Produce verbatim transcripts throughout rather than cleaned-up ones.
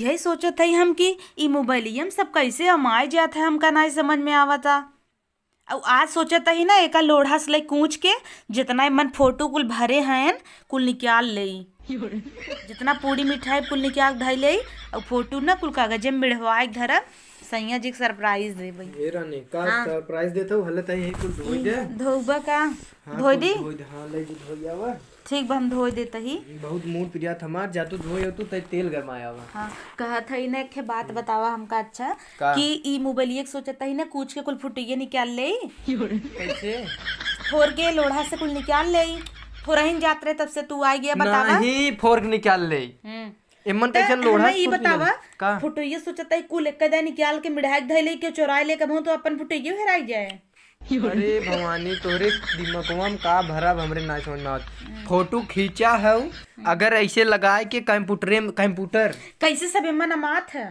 यही सोचत हई हम कि ई मोबाइलिया में सब कैसे अमाए जात है, हमका नाई समझ में आवता। अउ आज सोचत हई ना, एका लोढ़ा से लई कूच के जितना मन फोटो कुल भरे हैं, कुल निकाल लेई। जितना पूड़ी मिठाई कुल निकाल धई लेई, अउ फोटो ना कुल कागजे में मिढ़वाए के धरब, सैया जी के सरप्राइज देबई। ए रानी, का हाँ। सरप्राइज देत हऊ? हले तई यही कुल धोई दे। धोबा का? हाँ, धोई कुल दी? धोई दे। हाँ, ले जी, धोई आवा। ठीक बा, हम धोई देत ही। बहुत मूड पिरियात हमार, जा तू धोई हो, तू तई तेल गरमाया आवा। हाँ, कहत हई ना, एक ठे बात बतावा हमका, अच्छा, का? कि ई मोबाइलिया के सोचत हई ना, कूच के कुल फुटइया निकाल लेई। कैसे? फोर के लोढ़ा से कुल निकाल लेई। फोरहिन जात रहे, तब से तू आ गया, बतावा। नहीं, फोर के निकाल लेई। हम्म। एमन त कैसन लोढ़ा हमें ई से फुटइया? बतावा, का? फुटइया सोचत हई कुल एक दा निकाल के मिढ़ाई के धई लेई, के चोराई लेके बहु तो अपन फुटइया हेराई जाए। अरे भवानी, तोहरे दिमगवा में का भरा, हमरे ना समझ में आवत। हम्म। फोटो खींचा है, हम्म। अगर ऐसे लगाए के कंप्यूटरे में, कंप्यूटर। कैसे सब एमन अमात है?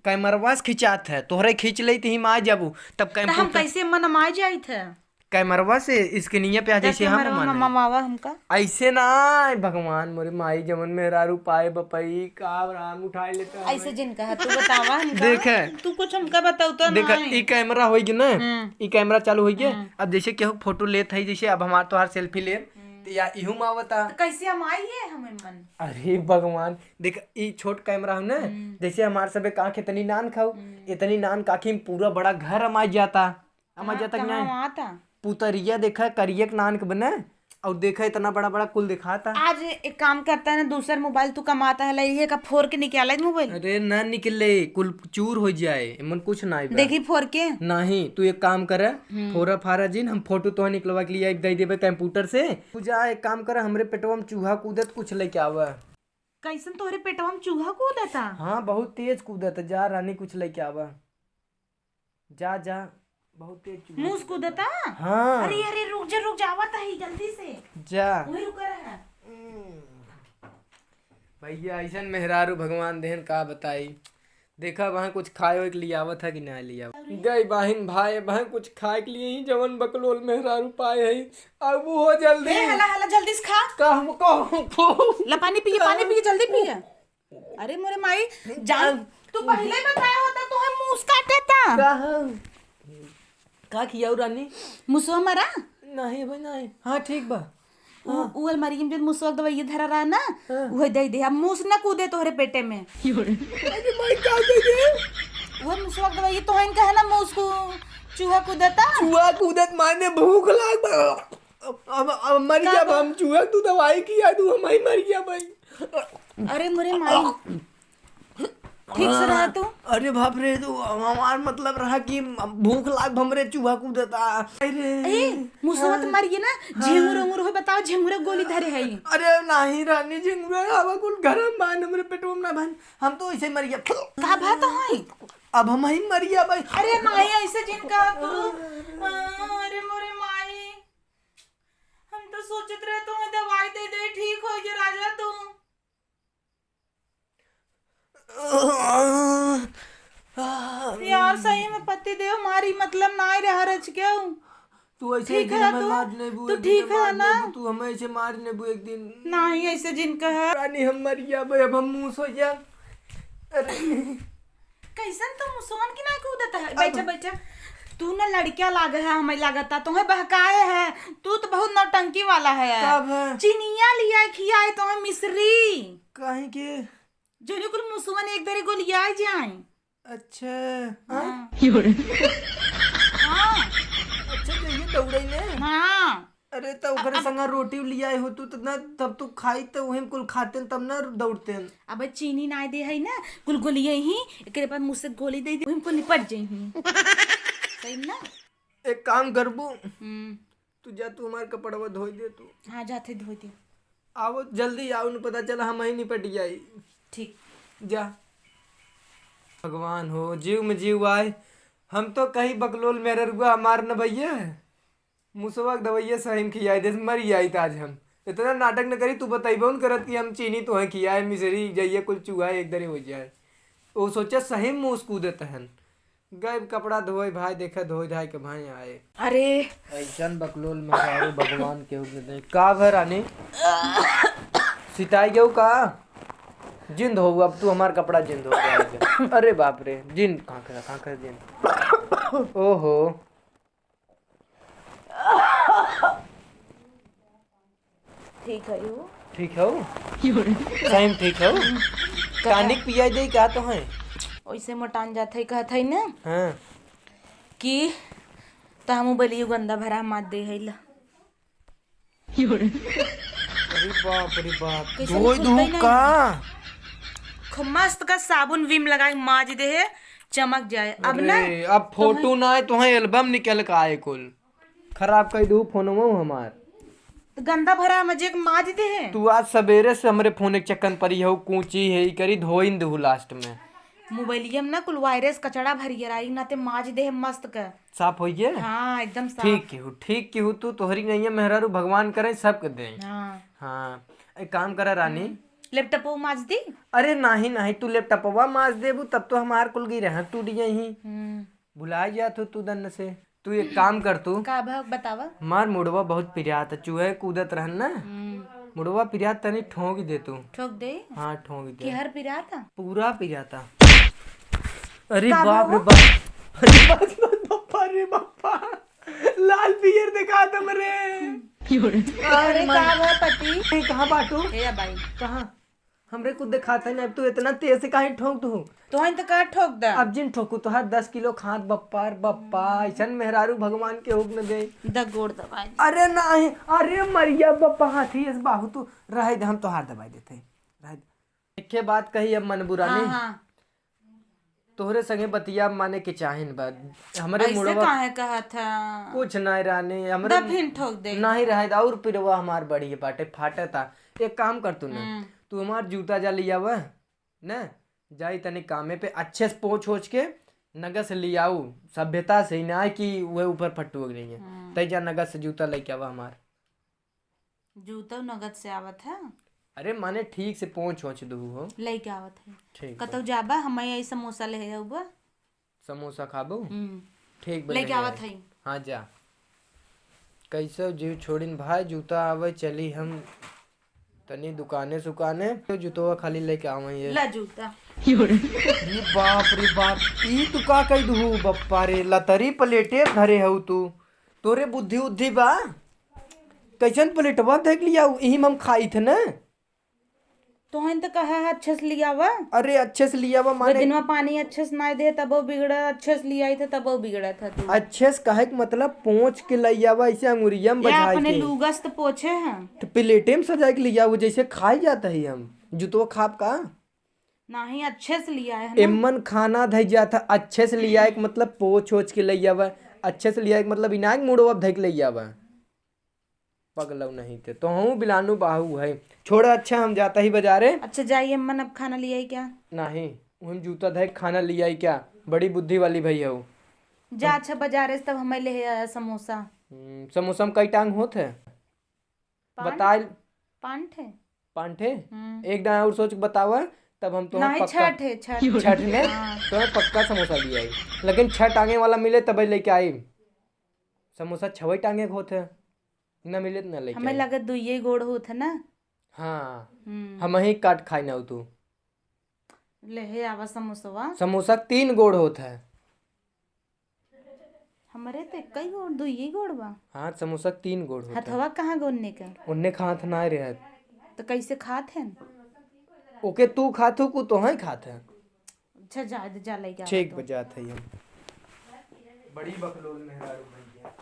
कैमरवा से खिंचात है, तोहरे खींच लेई त ही मा जाबू, तब त हम कंप्यूटर। कैसे एमन अमाए जाइत है? कैमरवा से स्क्रीनिया पे आ, जा जैसे हम कैमरवा मने। ममावा हमका। ऐसे ना, भगवान मोरे माई, जवन मेहरारू पाए बपई, का राम उठाए लेता है। ऐसे जिन कहा, तू बतावा हमका। देखे। तू कुछ हमका बताऊ तो देखे, ना। ई कैमरा होई गई ना, हम्म। ई कैमरा चालू होई गई। हम्म। अब जैसे केहू फोटो लेत है, जैसे अब हमार तोहार सेल्फी ले, हम्म। तो या इहू में आवता। तो कैसे हम आई है हम मन? अरे भगवान, देख, ई छोट कैमरा हो ना, हम्म। जैसे हमार सबे आँख इतनी नान खाऊ, हम्म। इतनी नान काखी में पूरा बड़ा घर हमार जाता। हमार कहाँ, जाता कि कहाँ नहीं? आता? पुतरिया देखा, करिया के नान के बने, और देखा इतना बड़ा बड़ा कुल दिखाता। आज एक काम करता है ना, दूसर मोबाइल तू कमाता है, ले, ये का फोर के निकाले मोबाइल। अरे ना निकले, कुल चूर हो जाए, एमन कुछ नहीं बा। देखी फोर के। नहीं, तू एक काम करे, हम्म। फोरा फारा जिन, हम फोटो तो निकलवा के लिए दे देबे कंप्यूटर से। तू जा, एक काम करे, हमरे पेटवा में चूहा कूदत, कुछ लेके आवा। कैसन तोहरे पेटवा में चूहा कूदता? हाँ, बहुत तेज कूदता। जा रानी, कुछ लेके आवा। जा, जा, बहुत तेज चूहा मूस कूदता। कूदता? हाँ। अरे, अरे, रुक जा, रुक जा, आवत है जल्दी से। जा। वही रुका रहा। हम्म। भैया, ऐसन मेहरारू भगवान देहन, का बताई। देखा, वहाँ कुछ खाए वाए के लियावत है कि ना लियावत। अरे। गई बहिन भाई, वहाँ कुछ खाए के लिए ही जवन बकलोल मेहरारू पाए है। अब वो जल्दी। ए, हला, हला, जल्दी से खा। का हम कहूँ, कहूँ। ला, पानी पिए, पानी पिए, जल्दी पिए। अरे मोरे माई, जान, जान। तू पहिले बताया होता, तोहे मूस काटे ता। का हम? का खियाऊ रानी? मुसवा मरा? नहीं भाई, नहीं। हाँ, ठीक बा। उ, हाँ। उ अलमारी में जो मुसवा के दवाई धरा रहा ना, हाँ। उहे दे दे। अब मूस ना कूदे तोहरे पेटे में। अरे माई, का दे दे? उहे मुसवा के दवाई, तोहन कहे ना मूस को चूहा कूदता। चूहा कूदत माने भूख लाग बा। अब, अब, अब मर का गया, अब बा? हम चूहा, तू दवाई किया, तू हम ही मर गया भाई। अरे मोरे माई, ठीक से रहा तू। अरे बाप रे, तू हमार मतलब रहा कि भूख लाग, हमरे चूहा कूदता। अरे। ए, मुसवा त मर गई ना, हाँ। झिंगुर उंगुर हो बताओ, झिंगुर गोली धरे है। अरे नहीं रानी, झिंगुर आवा कुल घर में बान, हमरे पेटवा में ना बान, हम तो ऐसे ही मर गया। का बात है? अब हम ही मर गया भाई। अरे माई, ऐसे जिन कहा तू। अरे मोरे माई, हम तो सोचत रहे तू दवाई दे दे, ठीक हो जे राजा तू। यार, सही में पति देव मारी मतलब ना रहा रच के। तू ऐसे ठीक है, मार नेबू, तू ठीक है ना? तू हमें ऐसे मार नेबू एक दिन। नहीं, ऐसे जिन कहा। रानी, हम मर गया भाई, अब हम मूस हो गया। अरे। कैसन तू मुसवन की ना कूदत है? अब बैठा, बैठा। तू ना लड़किया लागे है, हमें लागता, तुम्हें बहकाए है। तू तो बहुत नौटंकी वाला है। कब है? चिनिया लिया खियाए तुम्हें मिश्री। काहे के? जोनी कुल मुसवन एक दरी गोलियाए जाए। अच्छा। हाँ। हाँ। हाँ। अच्छा, तो ये दौड़े ने? हाँ। अरे, तो ओकरे अब, अब संगा रोटी लियाए हो तू, तो ना, तब तू खाई, तो उहे कुल खाते, तब ना दौड़ते। अब चीनी ना दे है ना, कुल गोलिये ही, एकरे बाद मुँह से गोली दे दे, उहे कुल निपट जाई ही। सही ना? एक काम करबू, हम्म। तू जा, तू हमार कपड़वा धोई दे तू। हाँ, जाते धोई दे। आओ, जल्दी आओ, न पता चला हम ही निपट जाई। ठीक। जा। भगवान हो, जीव में जीव आए। हम तो कही बकलोल मेहररुआ हमार न भैया, मुसवा के दवैया सही में खियाई देस, मरी जाइत आज हम। इतना नाटक न करी, तू बतैबो न करत कि हम चीनी तोहे खियाए, मिसरी जइया कुल चुआए, एक दरी हो जाए। ओ सोचे सही में मूस कूदत हन। गए कपड़ा धोए भाई, देखे धोए धाए के भाई आए। अरे। ऐसन बकलोल मेहरारू भगवान केहू के दे। का भे रानी? सिताई गयो का? जिंद हो, अब तू हमार कपड़ा जिंद हो गया है। अरे बाप रे, जिंद, कहाँ कर, कहाँ कर जिंद? ओहो। ठीक है यू। ठीक हो? सही में ठीक हो? टॉनिक पियाई दे का तो है? ओइसे मोटान जात है, कहत है ना हाँ। कि त हमू बलियो गंदा भरा मार दे है ला। अरे बाप रे बाप, कैसे धोई निकलता ही दूँ नहीं? का? खूब मस्त का साबुन विम लगा के माज दे है, चमक जाए। अब ना अरे, अब फोटो ना है, तुहें एल्बम निकल का आए कुल। खराब कर दू फोनवो हमार। तो गंदा भरा मजे के माज दे है। तू आज सवेरे से हमरे फोन के चक्कन परी हो, कूची है, ई करी धोइन दू लास्ट में। मोबाइलिया में ना कुल वायरस कचड़ा भरियर आई, ना ते माज दे है मस्त का। साफ होइए? हाँ, एकदम साफ। ठीक केहू, ठीक केहू तू, तोहरी नैया मेहरारू भगवान करे, सबके दे। हाँ। हाँ, एक काम करा रानी। हम्म। लैपटॉपवा माज दी? अरे नाही, नाही, तू लैपटॉपवा माज देबू, तब तो हमार कुल गई रहा टूट जाई। हम्म। भुला जात हो तू दन्न से। तू एक काम कर तू। का भा बतावा? हमार मुड़वा बहुत पिरात, चूहे कूदत रहन ना। हम्म। मुड़वा पिरात तनी ठोंक दे तू। ठोक दे? हाँ, ठोंक दे। केहर पिरात? पूरा पिराता। अरे का बाप रे बाबा? बाप। अरे बाप रे बाप, अरे बापा। लाल पियर दिखा दम रे। अरे अरे का माई। भा पति? ए, कहाँ बाटू? ए बाई। कहाँ? हमरे कुछ दिखात है ना, अब तू इतना तेज से काहे ठोंक दू? तोहन तो का ठोक दा? अब जिन ठोकू तोहार दस किलो खात बप्पा रे बप्पा, ऐसन मेहरारू भगवान के हुक न दे। द गोड़ दबाए। अरे नाही, अरे मरिया बप्पा हाथी इस बाहु तू रहे दे, हम तोहार दबाई देते हैं। रहे दे। एके बात कही अब मन बुरा हाँ, नहीं। हाँ। तोहरे संगे बतिया माने के चाहिन बा। हमरे ऐसे मुड़वा काहे कहत ह? कुछ नाय रानी, हमरे द फिन ठोक दे। नाही रहे द, और पिरवा हमार बढ़िया बाटे, फाटता। एक काम कर तू ना, हम्म। तू हमार जूता जा लियावा, ना? जाई तनी कामे पे, अच्छे से पोंछ ओछ के नगद से लियाऊ, सभ्यता से ही ना कि वह ऊपर फट्टू हो गई है। हम्म। तई जा नगद से जूता लेके आवा हमार। जूता नगद से आवत है। अरे माने ठीक से पोंछ ओछ दू हो। लेके आवत है। ठीक बा। कतौ जाबा, हम आई समोसा ले आउबा। समोसा खाबू? हम्म। ठीक बा, लेके ले आवत आई। है। हाँ जा। कैसे जीव छोड़िन भाई, जूता आवे चली हम तनी दुकाने सुकाने, तो जूतवा खाली लेके आवे ये। ला जूता। अरे बाप रे बाप, ई तू का कह दू बप्पा रे, लतरी प्लेटे धरे हऊ तू। तोरे बुद्धि उद्धि बा? कैसन प्लेटवा देख लिया, यही में हम खाई थे ना। तोहन तो कहा है अच्छे से लियावा। अरे अच्छे से लियावा वो माने दिनवा पानी अच्छे से नाय दे, तबो बिगड़ा, अच्छे से लियाई थे, तबो बिगड़ा था तू। अच्छे से कहे के मतलब पोंछ के लियावा, ऐसे अंगुरिया में या बजाए अपने के। लुगस तो पोछे हैं। तो प्लेटे में सजाए के लियावा, जैसे खाई जाता है हम। जुतवा खाब का? नाही, अच्छे से लियाए है ना। एमन खाना धई जात है, अच्छे से लियाए के मतलब पोंछ ओछ के लियावा, अच्छे से लियाए के मतलब इनाक मुड़वा धई के लियावा। पगलऊ नहीं थे, तोहू बिलानू बाहू है। छोड़, अच्छा, हम जाता ही बाजारे। अच्छा, जाइए, अम्मन अब खाना लियाई क्या? नहीं, हम जूता धै खाना लियाई क्या? बड़ी बुद्धि वाली भई हऊ। जा, अच्छा, बाजारे से तब हमें ले आया समोसा। हम्म, समोसा में कई टांग होत है? पाँच। बताइल। पाँच ठे। पाँच ठे? हम्म। एक दाना और सोच के बतावा, तब हम तोहर नहीं, पक्का छठ है, छठ। छठ में हाँ। तोहर पक्का समोसा लियाई। लेकिन छह टांगे वाला मिले तब लेके आई। समोसा छवई टांगे के होत है। ना मिले त ना लेके हमें आई। लगे दुइये गोड़ होत है ना। हाँ। हम्म। हम ही काट खाई ना तू। ले हे आवा समोसवा। समोसा तीन गोड़ होत है। हमरे तो एक ही गोड़, दुइये गोड़ बा। हाँ, समोसा तीन गोड़ होत है। हथवा कहाँ गो उन्ने का? उन्ने का हाथ ना रहे। तो कैसे खात हैं? ओके तू खात हो, को तो हैं खात है। अच्छा, जा, जा, लेके आवा ठीक तो। बजात है हम। बड़ी बकलोल मेहरारू भैया।